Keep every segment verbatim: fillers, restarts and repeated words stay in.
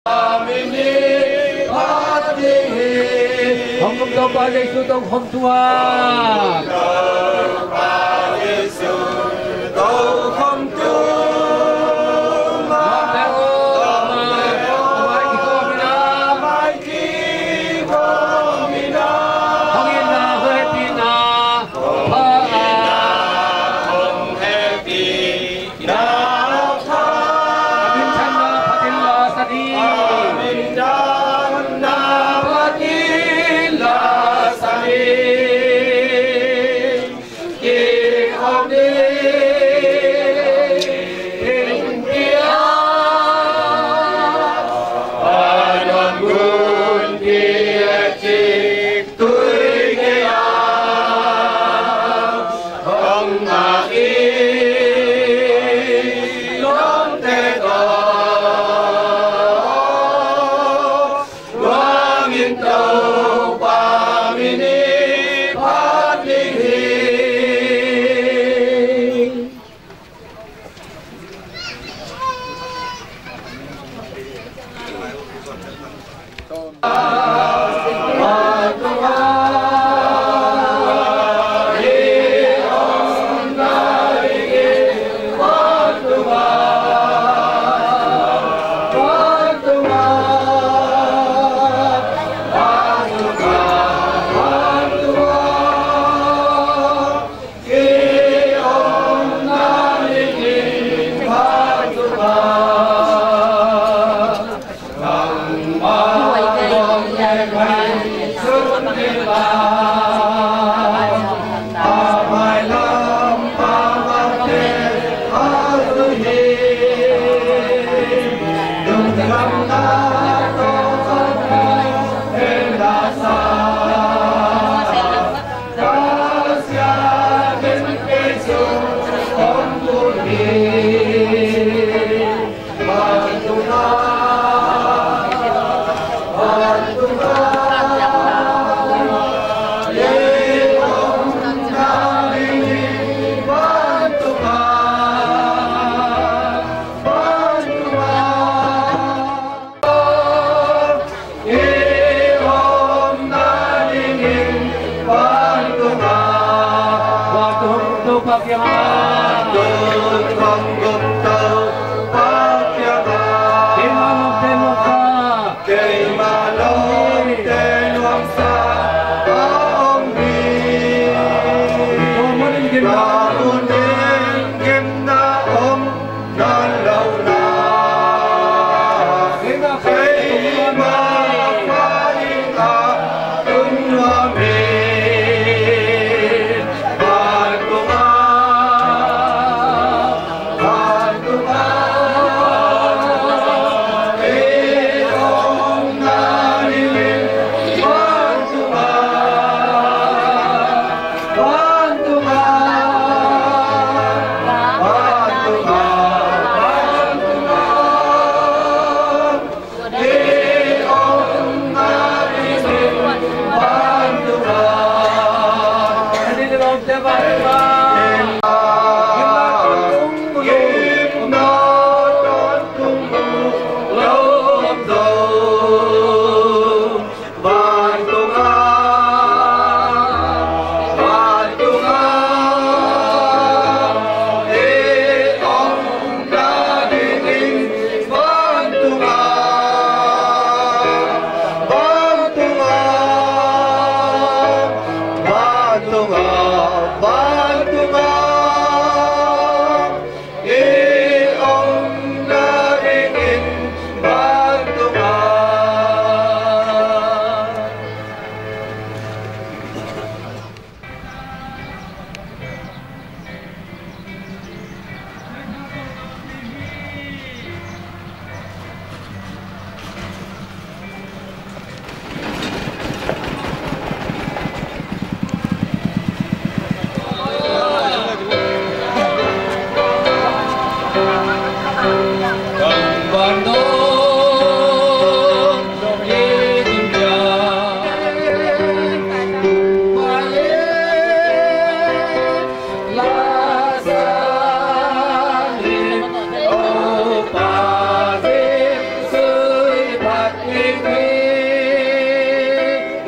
Hong kum Topa Jesu tawh khawm tua.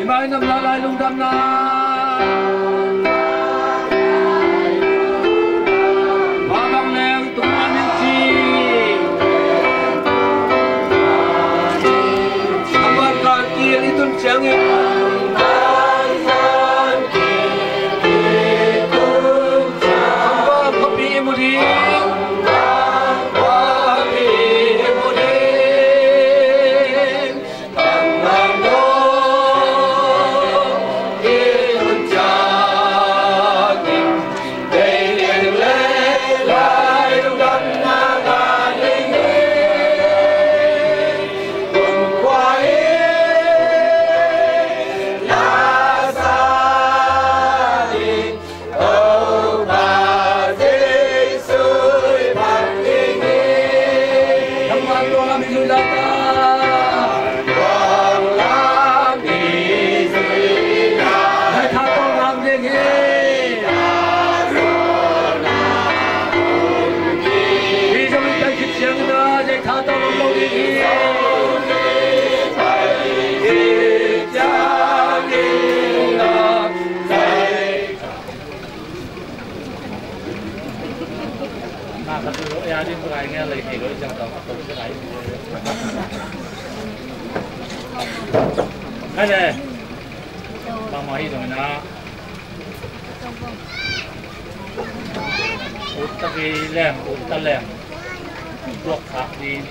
I mai nam lalai lungdamna. Mabang leng tung amin ci. Amar ka kil i tun ciangin. Amar ka pi i mu ding. Amar ka pi i mu ding. Bangmah hi zongin ah, ut tak hi leng, ut tak leng, tuak khak ding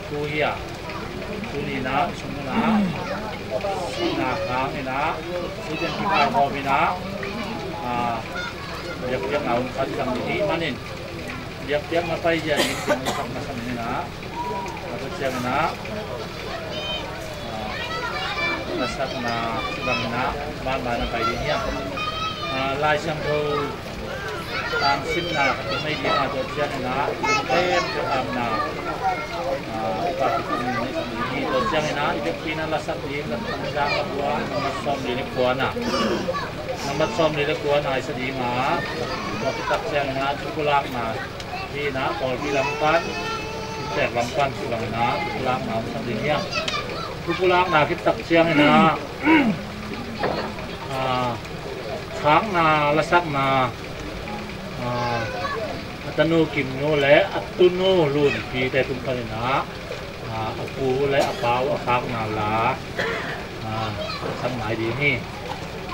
thu hi a, tuni in ah, sung in ah, sihna hang in ah, uten kipai hawm in ah, ah, biakpiakna hun khat zang ding hi manin, biakpiakna pai zia ding siang in ah, a tua ciang in ah, ah, na sakna, bang in ah, banban a pai ding hiam. Ah, Lai Siangtho tangsimna ka tung mai ding a tua ciang in ah, pen pen amna, ah, upa kitung in i sak ding hi tua ciang in ah, i biakpi na lasak ding, na tangzang na bua, na mat sawm li le kua na. Na mat sawm li le kua na i sa ding a, tua kitak ciang in ah, thupulakna hi in ah, pawlpi lam pan, inntek lam pan, ci bang in ah, thupulakna om sak ding hiam. Thupulakna kitak ciang in ah, ah, khakna, lasakna, ah, a tanu Kimnu le a tunu Lunpite tung panin ah, ah, a pu le a pa uh a khakna la, ah, sak nai ding hi.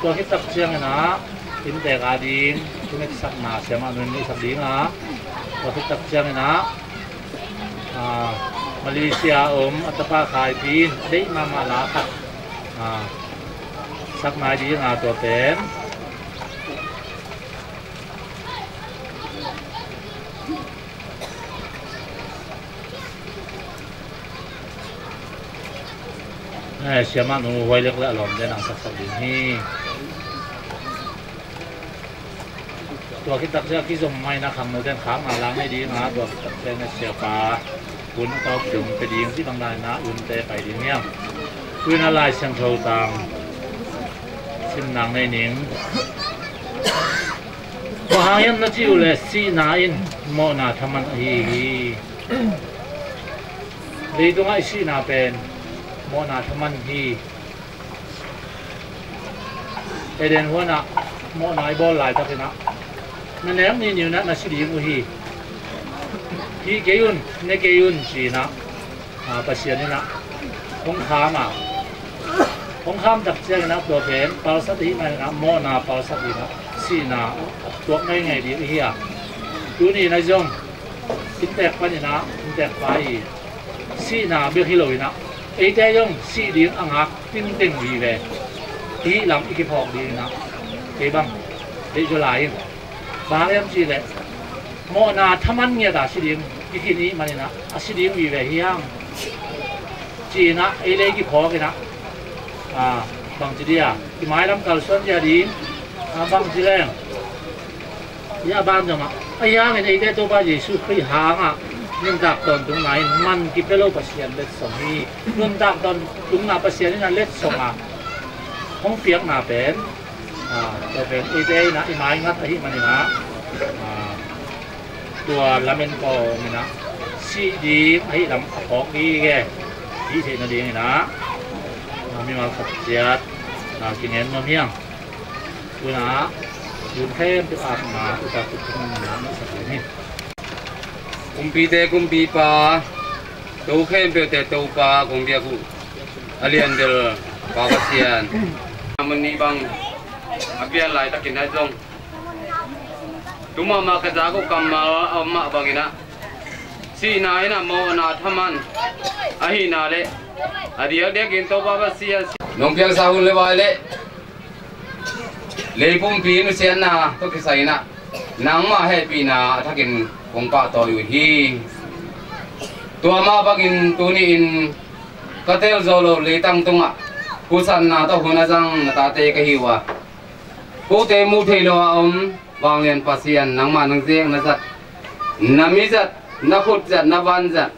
Tua khittak ciangin ah, inntek ading, thunget sakna siamah nun i sak ding a, tua khittak ciangin ah, ah, Malaysia om a tapa Khaipi in a deih mahmah la khat, ah, sak nai ding a, tua pen. Eh, siamah nu Huai Lek le a lawmte nang saksak ding hi. Tua khittak ciang kizom mai na khangnote in khakna la ngei ding a, tua khittak ciang na siapa hun a tawp ding pe ding, ci bang dan in ah unte pai ding hiam. Tu in ah Lai Siangtho tang sim nang nei ning. Bang hang hiam na cih uh leh sihna in mawhna thaman ahi hi. Leitungah i sihna pen mawhna thaman hi. Eden huan ah mawhna i bawl laitakin ah, na nek niniu in ah na si ding uh hi. Hih kei un, ne kei un, ci-in ah, ah, Pasian in ah hong kham a, hong kham tak ciangin ah tua pen palsat ahih manin ah mawhna palsat in ah sihna a tuak ngeingei ding ahi a. Tuni in ah zong inntek panin ah inntek pa i sihna bek hi lo in ah, eite zong sih ding a ngak tingteng vive. Hih lam i kiphawk ding in ah kei bang deih zaw lai ing. Bang hang hiam cih leh mawhna thaman ngiat a si ding kikhin i hih manin ah, a si ding vive hi hang, ci-in ah ei le ei kiphawk in ah, ah, bangci ding a, i mailam kalsuan zia ding, ah, bangci leng. Hih a ban zongah, ahi hangin eite Topa Jesuh Khrih hangah nuntak tawntungna in man kipia lo Pasian letsong hi. Nuntak tawntungna Pasian in a letsong a hong piakna pen, ah, tua pen eite in ah i maingat ahih manin ah, ah, tua lamen pawh om in ah sih ding ahih lam a phawk gige. Hih theih nadingin ah, mimal khat ciat na kingen nuam hiang. Tuna, yun khempeuh akna uta kut khat na na sak ding hi. Kumpite kumpipa, to khempeuhte Topa kong biak uh, a lianbel Pa Pasian. Mun nih bang a pian laitakin ah zong, tu mahmah ka zak uh kammal a om mah bangin ah, sihna in ah mawhna thaman ahihna le a diakdiakin Topa Pasian nong piangsa hun le vai le lei pumpi nusiatna tawh kisai in ah nangmah hehpihna a thakin kong pahtawi uh hi. Tua mah bangin tuni-in ka tel zo lo leitang tungah husatna tawh hun a zang na tate ka hi uh a, kote muh theih lo a om Vanglian Pasian, nangmah nang zek na zat, na mi zat, na khut zat, na van zat,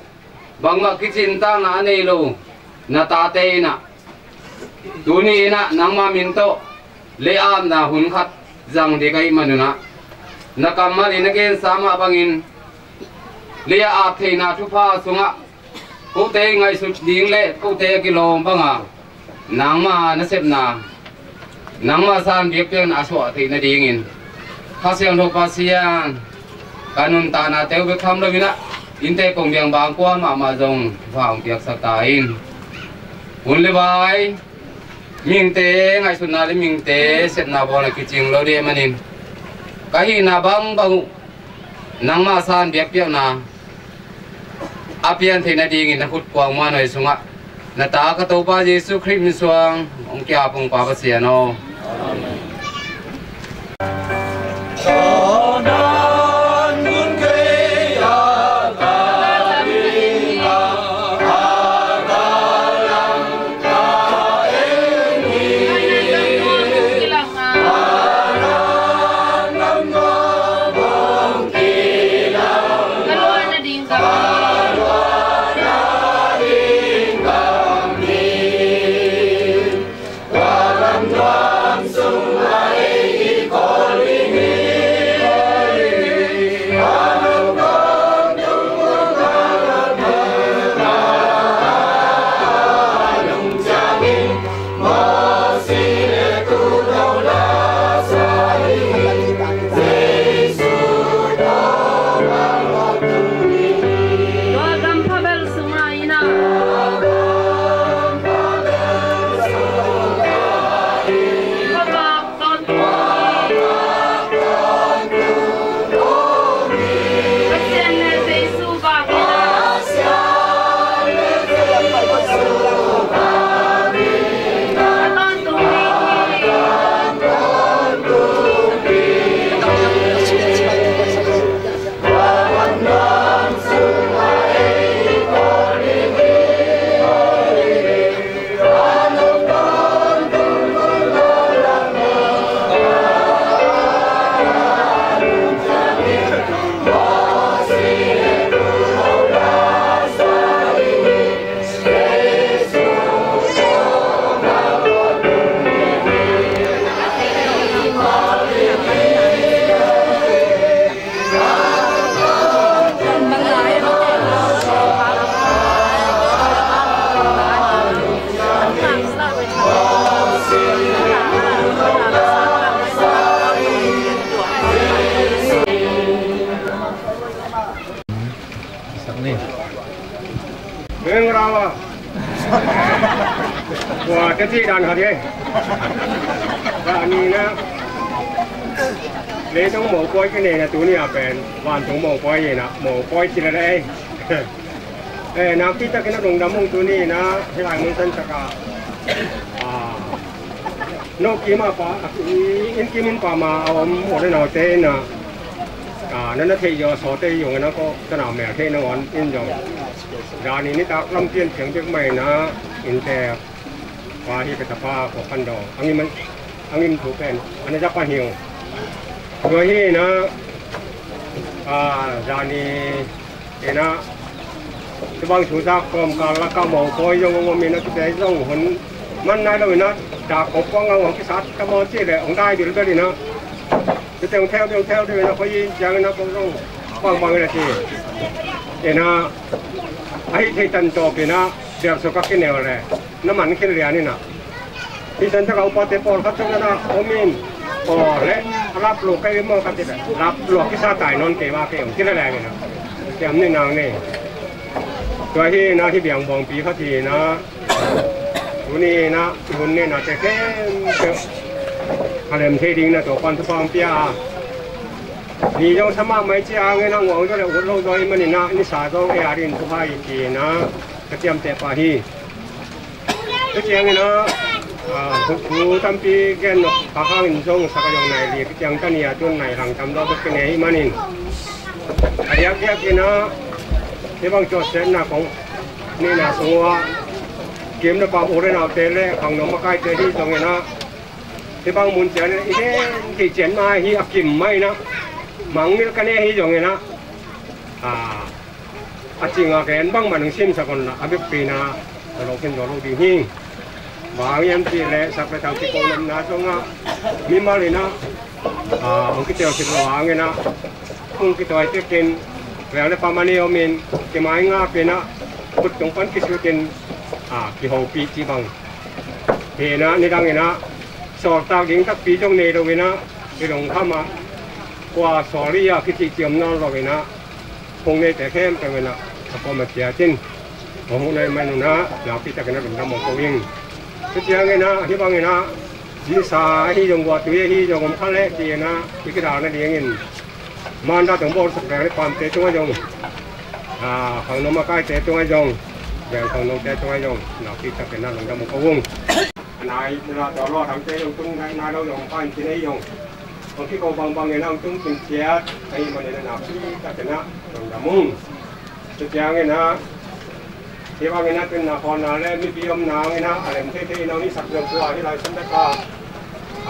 bangmah kicin takna a nei lo na tate in ah, tuni in ah nangmah min tawh lei apna hun khat zang ding ahih manun ah, na kammal in a gensa mah bangin lei a ap theihna thupha sungah kote i ngaihsut ding le kote a kilawm banga nangma nasepna, nangma san biakpiakna a suah theih nadingin Kha Siangtho Pasian, ka nuntakna teu bek tham lo in ah, innte kong biang bang kua mahmah zong thupha hong piaksak ta in. Hun le vai, mihingte ngaihsutna le mihingte sepna bawlna kicing lo ding ahih manin, ka hihna bangbang uh nangma san biakpiakna a pian theih nadingin na khut kuang muanhuai sungah na ta ka Topa Jesu Khrih min suang hong ki-ap ung, Pa Pasian aw. Sak ni. Meng rau a. Tua ka cih dan khat hi. Zani na. Leitung mopawi kinei na tuni a pen vantung mopawi hi na, mopawi ci lel ei. Eh, nakpi takin a lungdam ung tuni na, hih lai mun san taka. Ah. No kim a pa, inn kim inn pam a om u le naute in a, a, na na theih zaw sawte zong in a, ko tanau mel theih nangawn in zong. Zani nitak lampi in piang bek mah in a, innte pa hi ka tapa ko khan daw. A ngim, a ngim thu pen a na za pan hi ung. Tua hi in a, a, zani in a, tua bang thu zak kawmkal lakah mopawi zong hong om in a, kite zong hun man nai lo in a, dak kop kuang a hong kisat ka maw ci leh hong dai bilbel in a, kite hong theu deuh, theu deuh in a, koi in ciang in a, kong zong bangbang in a ci in a, a hih thei tan tawp in a, Bial suk a kineu le na man khin lian in a. Hi san taka upate pawlkhat suk na om in. Aw le, a lap lua kei maw ka ti le, lap lua kisa tai nawn kei va kei ong kila leng in a. Kiam ni nang ni. Tua hi na hi biang bawngpi khat hi na. Tuni na hun ni na te khempeuh khalem thei ding na tua pan thupha ong pia a. Ni zong sa mahmah i ci a ngen a nguang zaw le ut lo zaw i manin a, nisa zong ei a ding tu hai ci na. Ka ciamteh pah hi. Ka ciangin a, ah, thu, thu tampi gen nok kha hangin zong sa ka zong nai li, ka ciang ta ni a tun nai lang tam zaw bek ka nei i manin. A diakdiak in a, hi bang cawtsetna kong neihna sung ua, kim na pam u le naute le khangno makaite hi zongin a, hi bang mun cian i den thei cian ma hi a kim mai na, mangngilh ka ne hi zongin a, ah, a cing a gen bangmah nong simsak un la, a bekpi na, a lo khin zaw lo ding hi. Bang hang hiam cih leh sak le thau kiko lamna zong ah mimal in ah, ah, hong kitel khit lo hangin ah, hong kitawi tekin, vel le pam a ni om in, kimai ngap in ah, khut tung pan kisut in, ah, kihopih cih bang. Hi in ah, nidang in ah, sawltak ding takpi zong nei lo in ah, i lungkham ah, kua sawl hi a kicih ciam nawn lo in ah, hong neite khempeuh in ah, a kuamah ciat in hong huh nai mai un ah, nakpi takin ah lungdam hong ko ing. Tua ciangin ah, hih bangin ah, nisa ahi zong, guahtui ahi zong, om kha leh ci-in ah, i kidal nadingin manda tong bawlsak beng le pamte tungah zong, ah, khangno makaite tungah zong, beng khangnote tungah zong, nakpi takin ah lungdam hong ko ung. Nai, nai, tua lua dangte zong tun nai, nai lo zong, pa in tin ei zong. Hong kiko bangbang in ah hong tung cing ciat ahih manin ah nakpi takin ah lungdam ung. Tua ciangin ah, hih bangin ah tunna khawnna le mipi omna hangin ah a lem theithei in ah hong hisak zong tua hih lai Sunday ka,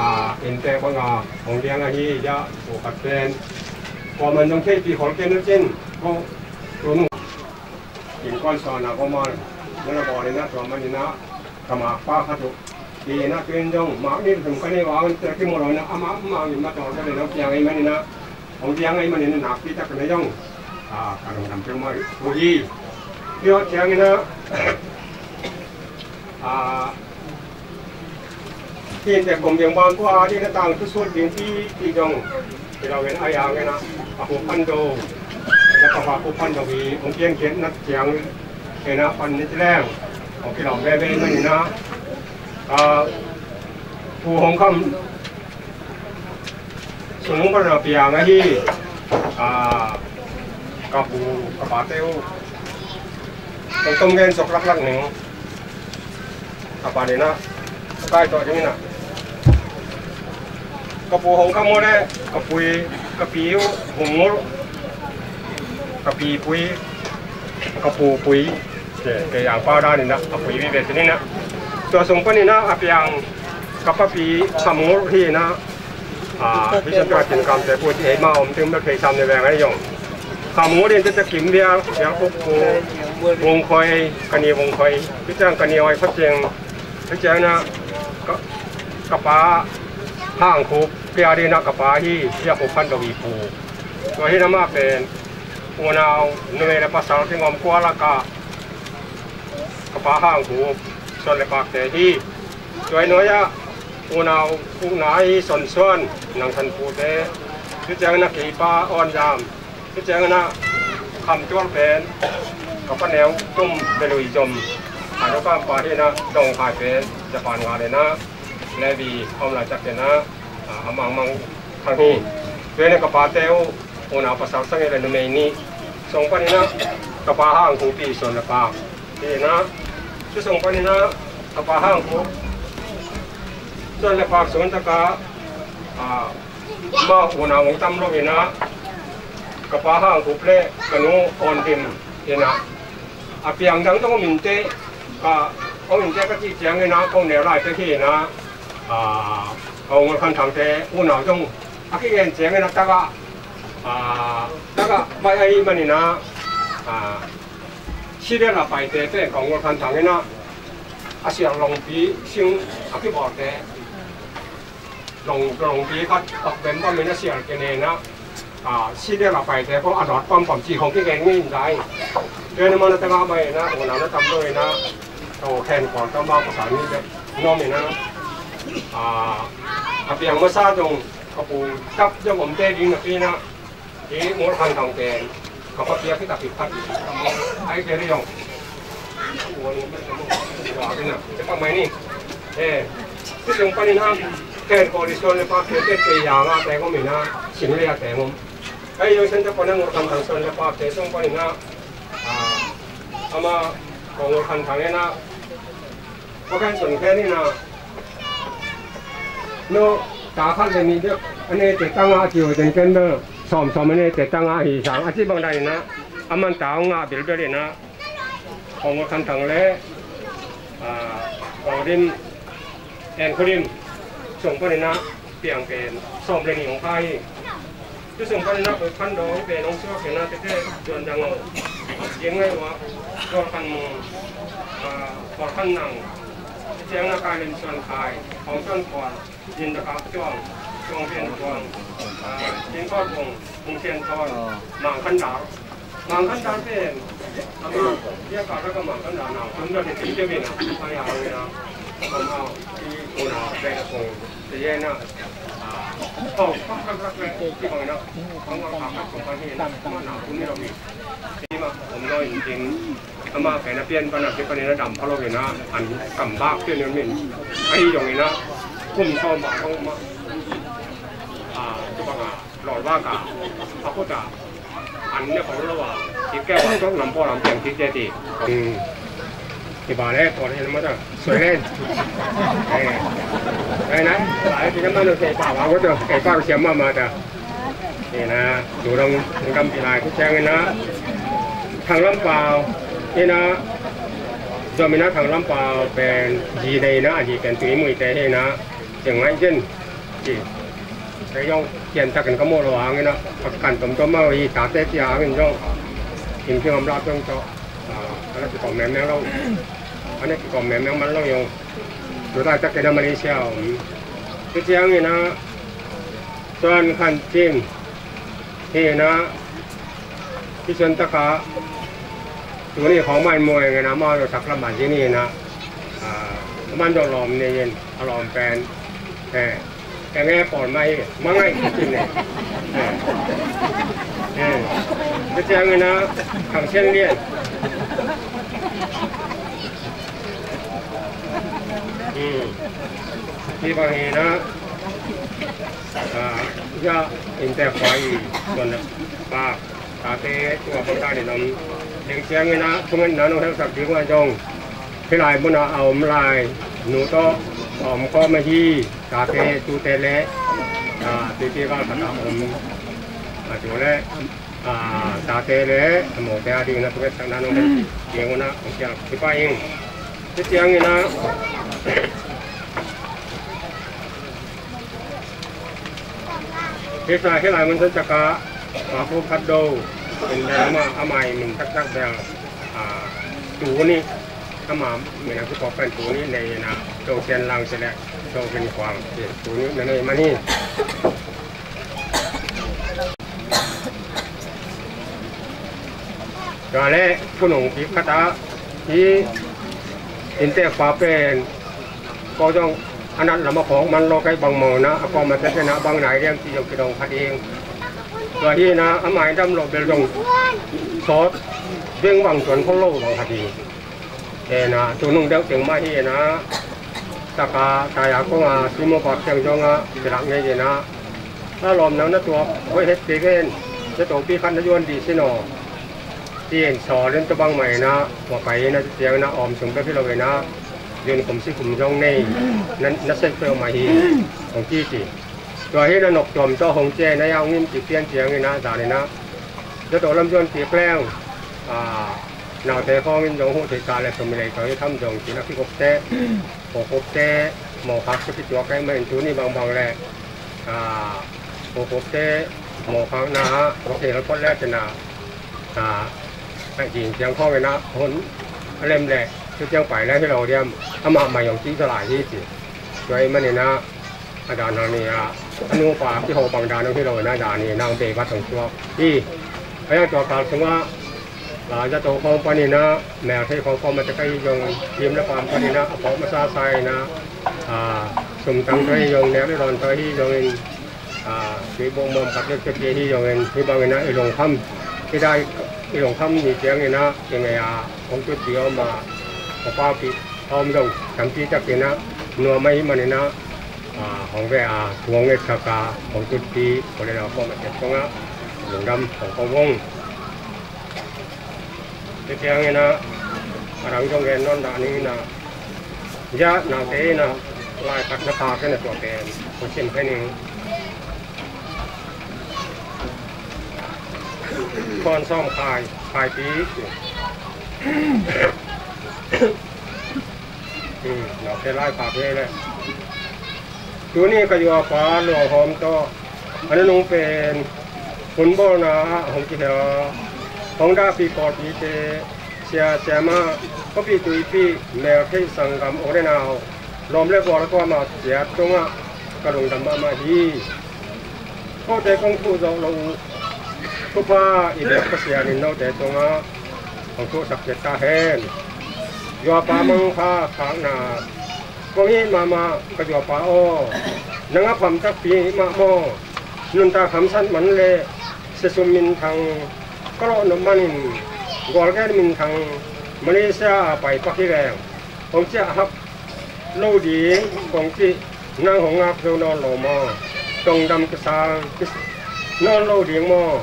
ah, inntek bang a hong liang ahi, ya, tua khat pen. Kuaman zong theihpih khol kei nu cin, ko, tu nu. Innkuan sawnna ko man, na na bawl in ah tua manin ah, ka makpa khat uh. Hi in ah tu in zong, mak nih thum ka nei uh a, hong tel kimu lo in ah, amah, amah in ma tawh ka nei lo piang ahih manin ah, hong piang ahih manin ah, nakpi tak na zong, ah, ka lungdam peuhmah uh hi. Tua ciangin ah, ah, Hi in tek kum ding bang tua ding na tangthu sut ding ti, ti zong hi lo in, a yang in ah, a pu Phan Do, na ka pa Pu Phan Do hi, hong piankhiat na ciang in ah pan ni ci leng, hong kilawm veve manin ah, ah, Pu Hong Kham sung pan a piang ahi, ah, ka pu, ka pate uh. Kong tom gen sawk laklak ning. A pa dena, ka kai tawh ding ina. Ka pu Hong Kham uh le, ka pui, ka pi uh Hong Ngulh. Ka pi pui, ka pu pui. Ke, ke yang pa dan ina, a pui vive tin ina. Tua sung pan ina, a piang, ka papi Kham Ngulh hi ina. Ah, hi san tua tin kamte pu ti hei ma om ting bek thei sam ni veng ai zong. Kham Ngulh in te te kim vial, vial kuk pu, Vung Khoi, ka ni Vung Khoi. Hi ciang ka ni Hoi Khot Cing. Hi ciang na, ka, ka pa Hang Khup, pia di na ka pa hi, pia Khup Phan Do hi pu. Tua hi na ma pen, unau, numei le pasal kingom kua lak ah, ka pa Hang Khup, suan le pakte hi. Tua hi nuai ah, unau, ukna hi Son Suan, Nang San Pute. Hi ciang na kei pa On Zam. Hi ciang na Kham Tual pen, ka pa Neu Tum Belui Zom. A do ka pa hi na Dong Khai pen, Japan nga le na, Levi, om la cak le na, a, a mangmang khang hi. Tua hi na ka pate uh, unau pasal sang le numei nih. Sung pan ina, ka pa Hang Khup pi suan le pak. Hi na, tu sung pan ina, ka pa Hang Khup suan le pak sung taka, ah, ma unau ngong tam lo ina, ka pa Hang Khup le, ka nu On Dim ina. A piang dang tong om in te, ka, om in te ka cih ciang ina, kong neu lai te hi ina, ah, ka Ung Ngol Khan Thang te, unau zong, a kingen ciang ina, taka, ah, taka, bai ai man ina, ah, Sidel a paite te, ka Ung Ngol Khan Thang ina, a sial longpi, sing, a kibawl te. Long, longpi khat, pak bem bam in a sial kene na, ah, Sidel a paite ko a dawt pampam ci hong kingen ngei in zai. Ken mana tanga mai na, ong na na tam lo ina, to khen kuang tam ba ko sa ni de, nom ina. A, a piang masa dong, ka pu tap dong om te ding na pi na. Hi ngol khan tang ken, ka pa pia kita pi khat. Ai ke ri yong. Wa ni ma sa mo. Wa ke na, te pa mai ni. Eh, tu jong pa ni na, ken ko ri son le pa ke ke ya nga te ko mi na, sin le ya te mo. Ai yo sen te ko na ngol khan tang son le pa ke song pa ni na. Ah, ama kong khan thang ena, pakan son khen ina, no, ta khat le ni dek, ane te tanga ti ho ten ken bel, som som ane te tanga hi sang, a ci bang dan ina, aman ta nga bil bel ina, kong khan thang le, ah, kong dim, en khulim, song pan ina, piang pen, som le ni hong kha hi. Tu sung pan ina ko phan dong hi pen hong suak ina tete tuan dang o. Jing ngai wa, tuan khan mung, ah, tuan khan nang. Tiang na kai len suan khai, hong suan kuan, jin da kak tuang, tuang pian tuang, ah, jin kuan pung, pung pian tuan, mang khan dang. Mang khan dan pen, ama, dia ka ka mang khan dan na, kum da te ti te na, ai ya na, ama, ti ko na, be na ko, te ye na, ah, ko, ka ka ka ka, ti ko na, ko ka ka ka ka ni na, ma na, kum ni lo ni. Ti ma, kum lo in tin, ama, pe na pian pa na, ti pa ni na dam pa lo ni na, an kam bak ti ni min, ai yong ni na, kum so ma ko ma, ah, tu pa ka. Lawlbak a, a kut a, an ne khong lo a, i keu a, tok lam pawl lam piang kik te ti. Kibale pawl hin ma ta, soi len. Eh, eh na, ba ti ma no kei pa wa ko to, kei pa siam ma ma ta. Eh na, tu dong, ngam pi lai, tu chang na. Thang Lam Pau, eh na, zom ina Thang Lam Pau pen ji nei na, ji pen tui mui te, eh na, cheng ngai jen. Ti. Kei zong kian takin ka muh lo hangin a, a kan tomtom a, i tate cia hangin zong, in khi ngam la zong tawh, a, a na kikawm mengmeng lo, a na kikawm mengmeng man lo zong, tu tai takin a Malaysia om. Tua ciangin a, Suan Khan Cin, hi na, Hi suan taka, tuni khawng man muai ngena mau lo sak lam a zin hi na, a, man dong lawm ni in, a lawm pen, eh, eng e pawl mai, mangai ki ne. Eh, eh, ka ciang ina, Khang Sian Lian. Hmm. Hi bang hi na, a, ya, in te khoi, suan pa. Tate tua bang danin om ding ciangin a, thungetna nong helsak ding uh a zong, hih lai munah a om lai nu tawh a om khawm ahi tate tute le, a, tuite val khat a om, a, tu le, a, tate le a mote a dingin a thungetsakna nong helsak ding un a hong kial kipa ing. Hih ciangin a, Hih sa hih lai mun san taka, a, pu khat do, in da ma, a mai min taktak bel, a, tuni, ama min a kipawk pen tuni nei na, do sian lang sile, do bin kuang, tuni na nei man hi. Tua le, phunung kik khat a, hi, inntek pa pen, ko zong, a nat lam a khawk man lo kai bang mawna, a kawm a tet na bang nai liam ci zong kidong khat ing. Tua hi na, a mai dam lo bel zong, sawt, beng bang tuan khol lo bang khat ing. Ena, tu nung deuh teng mah hi ena, taka, taya kong a, simu pak teng zong a, kilak ngei ena. A lawm nang na tuak, hoih het kei ven, na topi khat na yuan di sin aw. Ti en sawl in tua bang mah ena, tua pai ena, ti tiang ena, awm sung bek hi lo ena, yun kum si kum zong nei, na, na sek peuh mah hi, hong ki ti. Tua hi na nok tuam tawh hong cia ena, ya hong im kik pian tiang ena, zan ena. Zato lam zuan kik leng, a, naute khawngin zong huh theih ta le sawm le tawh hi tham zong cin a kikupte, kawkupte, mawkhak sia kituak kei mah in tuni bangbang le, a, kawkupte, mawkhakna, kawk thei lo phot le cina, a, a ging ciang khawngin a hun a lem le, tu ciang pai le hi lo diam, amah mah zong ci sa lai hi ci. Tua ahih manin a, a dan hang ni a, a nupa kiho bang dan hong hi lo in a dan hi nang bei vat hong suak hi. A yang tua kal sungah, A, zato khawng panin ah, meltheih khawng pawh mate ka hi zongin, lim le paam panin ah a phawk masa sa in ah, a, sumtang tawh hi zong, nek le dawn tawh hi zongin, a, tuibuk muam khat le khat hi zongin, hih bangin ah i lungkham, i dai, i lungkham ni ciangin ah i ngei a, hong tutpih om a, hong paupih a om zong tampi takin ah nuam ahih manin ah, a, hong ve a, thu hong ngetsak a, hong tutpih, khuale lau pawh mate tungah lungdam hong ko ung. Tua ciangin ah, a dang zong gen nawn dah ning in ah, ya, naute in ah, lai khat na phak in ah, tua pen hong sim khe ning. Khuan sawm khai, khaipi. Hmm, naute lai phak hi leh. Tuni ka zuapa luanghawm tawh a nunung pen hun bawlna ah hong kihel, hong dahpih pawlpite, sia, siamah, khuapih tuipih, meltheih sanggam, u le nau, lawm le gual a kuamah ciat tungah ka lungdam mahmah hi. Kote kong thuh zawh loh uh thupha i biak Pasian in note tungah hong thuhsak ciat ta hen. Zuapa mangpha khakna kong it mahmah ka zuapa aw, nang a pham takpi mah maw? Nuntak hamsat man le siasum minthang ka lawh nop manin gualgen minthang Malaysia a pai pak hi leng hong ciah hak lo ding kong cih nang hong ngak zo nawn lo maw? Tongdam kisang nawn lo ding maw?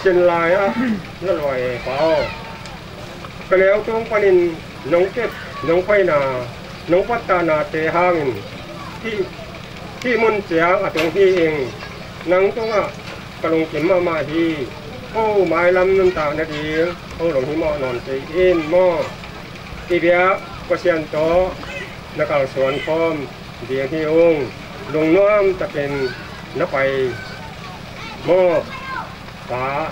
Sin lai-ah na luai e pa aw. Ka neu tung panin nong kep, nong khoina, nong pattahnate hangin hih, hih mun ciang a tung hi ing. Nang tungah ka lungkim mahmah hi. Ko mailam nuntak nading hong lunghimawh nawn kei in maw? I biak Pasian tawh na kalsuan khawm ding hi ung. Lungnuam takin na pai maw, pa?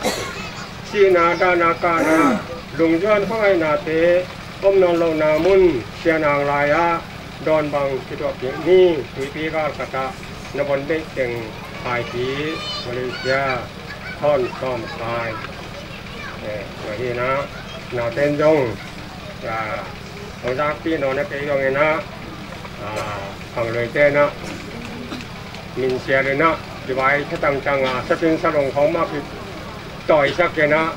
Sihna, dahna, kahna, lungzuan khuangaihnate om nawn lohna mun, sianang lai-ah dawn bang kituahpih ni. Tuipi galkhat ah na von deih teng khaipi, Malaysia, thawn sawm khai. Eh, tua hi in ah, naute in zong, ah, hong zakpih nawn a, kei zongin ah, ah, khangluite in ah, min sial in ah, kivai thatang tang a, satin salong khawng mah kitawisak in ah,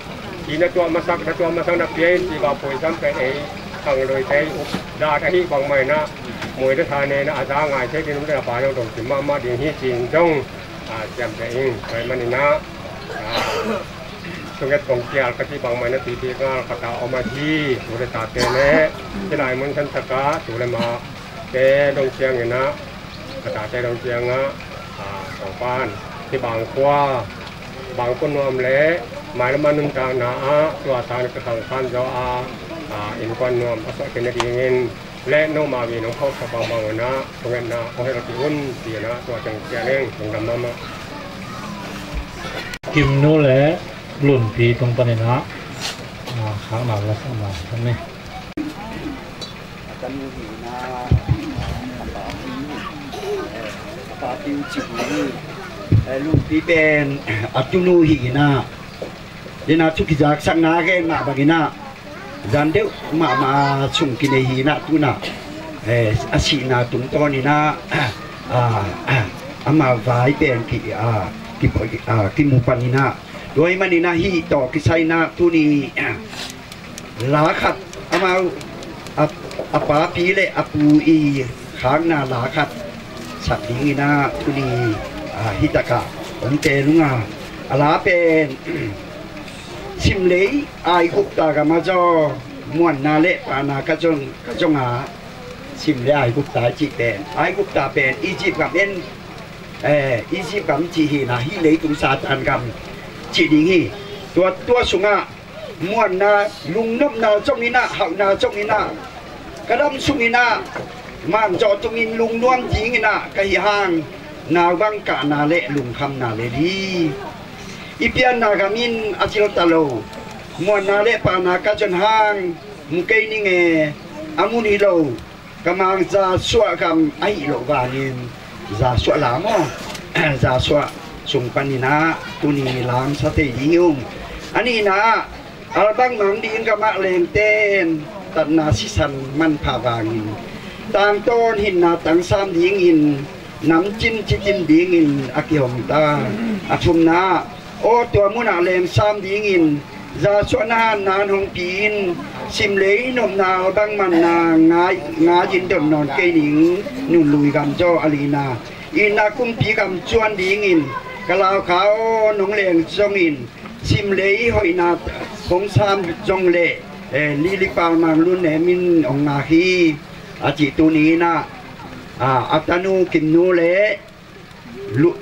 hi na tuah masak, na tuah masak na pia in, ci vapui sam pen ei khangluite i updat ahih bangmah in ah, mui le tha ne in ah, a za ngai thei ding, nu le pa zong dong kim mahmah ding hi ci-in zong, ah, ciamteh ing. Tua ahih manin ah, ah, thunget kong kial ka cih bangmah in ah, tuipi galkhat ah om ahi tu le tate le hih lai mun khentak ah tu le mate dong ciangin ah, ka tate dong ciangah, ah, Sawngpan, hih Bangkhua, Bangkhua nuam le mailam a nuntakna ah tua sang in ka khangkhan zaw a, ah, innkuan nuam a suah khin nadingin le nomau in hong phawksak bangbang un ah thungetna hong hel kei un, ci-in ah tua teng ciah ning. Lungdam mahmah. Kimnu le Lunpi tung panin ah, ah, khakna lasakna khat ni. A tanu hi in ah, a pa hi, eh, a pa hi uh ci hi. Eh, Lunpi pen a tunu hi in ah, den a thu kizaksakna gen mah bangin ah, zan deuh mahmah sung kinei hi in ah, tu in ah, eh, a sihna tungtawn in ah, ah, ah, ama vai pen ki, ah, ki, ah, kimu pan in ah, tua ahih manin ah hih tawh kisai in ah tuni, ah, la khat, amau, a, a papi le a pu i khakna la khat sak dingin ah tuni, ah, hih takah hong tel ung a, a la pen Simlei, Aigupta gam a zaw, muanna le paana ka zong, ka zong a, Simlei Aigupta i cih pen, Aigupta pen Egypt gam en, eh, Egypt gam cih hi in ah, hih leitung Satan gam cih ding hi. Tua, tua sungah muanna, lungnopna zong in ah, hauhna zong in ah, ka dam sung in ah, man zawh tungin lungnuam dingin ah ka hih hang, naubang kahna le lungkhamna le li. I pianna gam in a zil ta lo, muanna le paana ka zon hang, mu kei ning e, a mun hi lo, ka mang Zasuah gam ahih loh vangin, Zasuah lam aw, Zasuah sung panin ah tuni lamsa thei ding hi ung. A nihna ah, Albang mang ding gamah lengten tatna sisan manpha vangin tangtawn hinna tangsam dingin namcin cicin dingin a kihong ta. A thumna, aw tua munah lengsam dingin zasuahna hannan hong piin simlei nopna albang manna ngai ngaiin dot nawn kei ning nunlui gamzaw a lina. Itna kumpi gam cuan dingin ka laukha aw nong leng zongin simlei hoihna hong sam zong le eh, lili palmang lun nemin hong ngak hi. A cih tuni inah a tanu kimnu le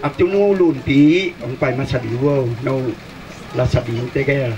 a tunu lunpi hong pai masa dih uh. No lasa ding tegel.